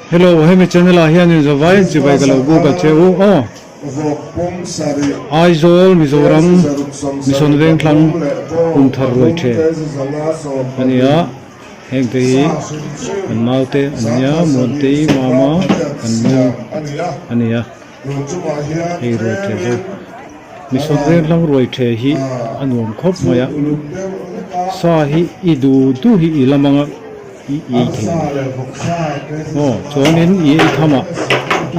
Hello hemi channel ah hian in zavai chibai ka lo buk a che u aw Aizawl Mizoram Mission Vengthlang kum thar ruai the a ni a heng te hi kan naute an nia Muantei Mama kan nu a ni a hei ruai the chu Mission Vengthlang ruai the hi a nuam khawp mai a sa hi i duh duh hi i lam anga. I ei thei a ni. Aw chuanin i ei thamah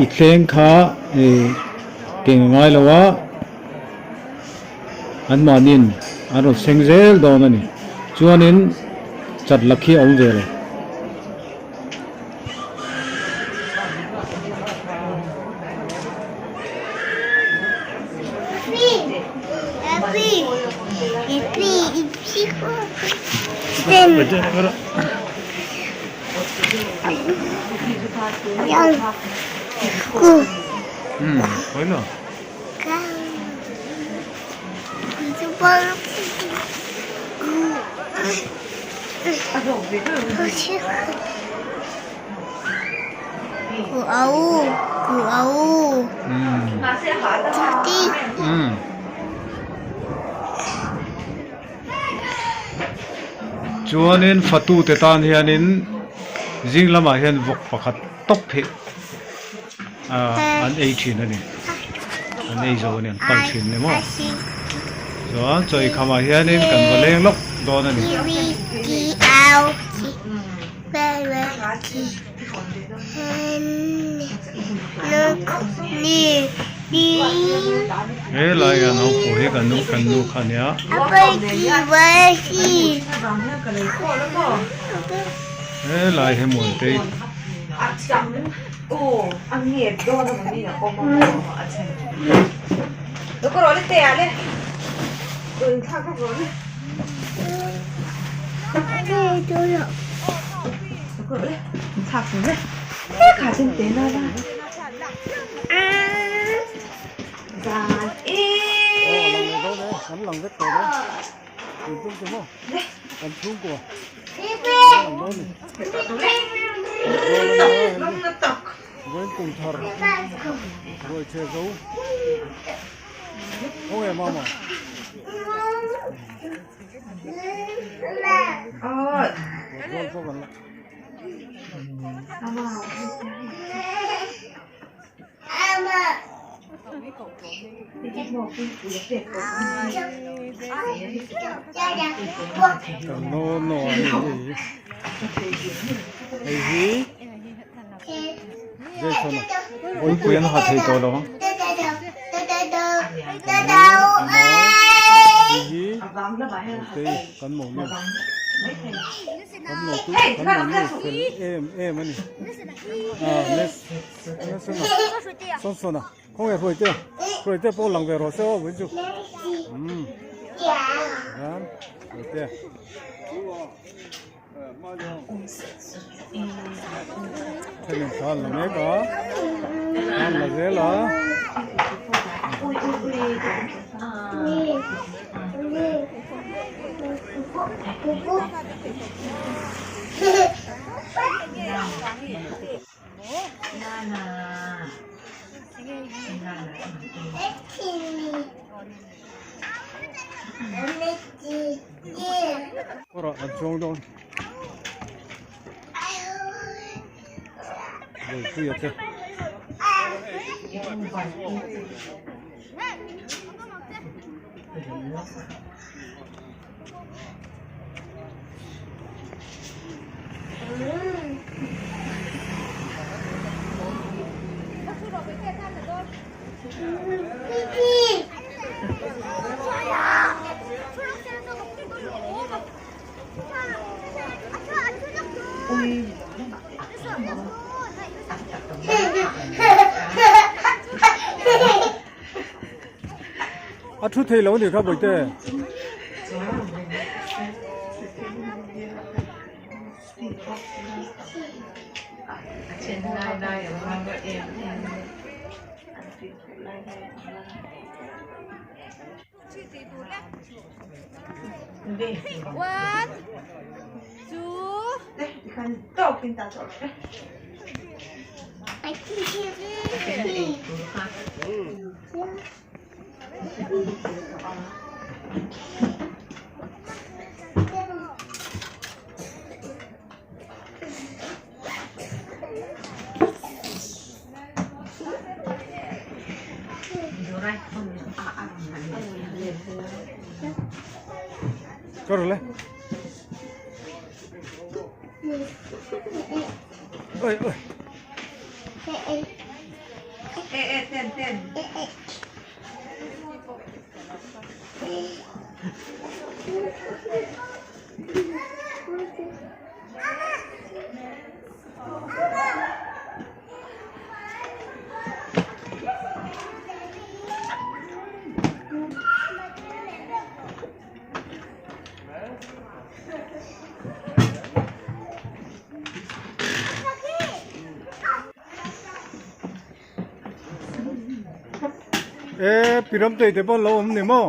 i thleng kha ih keng a ngai lo a, anmahniin an rawn seng zel dawn a ni. Chuanin chat la khi a awm ve lo. Chuanin fatute tan hianin zing lamah hian vawk pakhat tawp hi ahh an ei thin a ni an ei zo a ni an pal thin a ni maw chuan chaw eikham ah hianin kan va leng lawk dawn a ni. He lai a no pawh hi kan nu kan nu kha a nia. He lai hi Muantei. Uipui an ha thei tawh lo ang. Thenin thla an la mek a thla an la zel a. Kawrah an chuang dawn. Bawihpuia te. A thu thei lo a nih kha bawihte. Kar le. Oi oi. E piram tei te pawh an lo awm ni maw?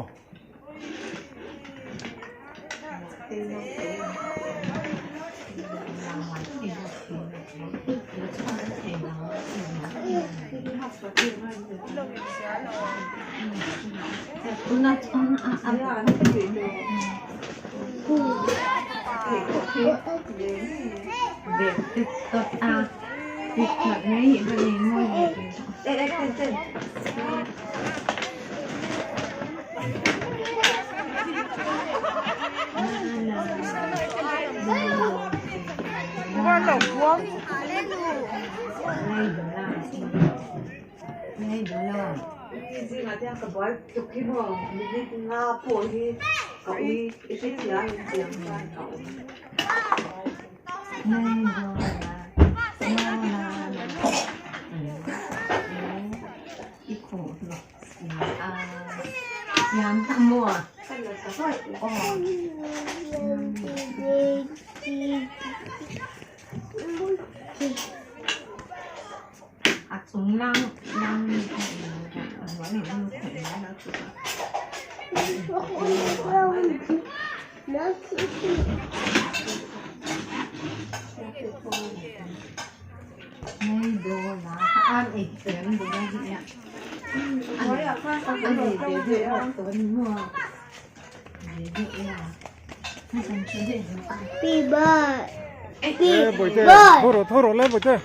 E bawihte tho rawh tho rawh le bawihte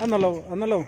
a na lo a na lo.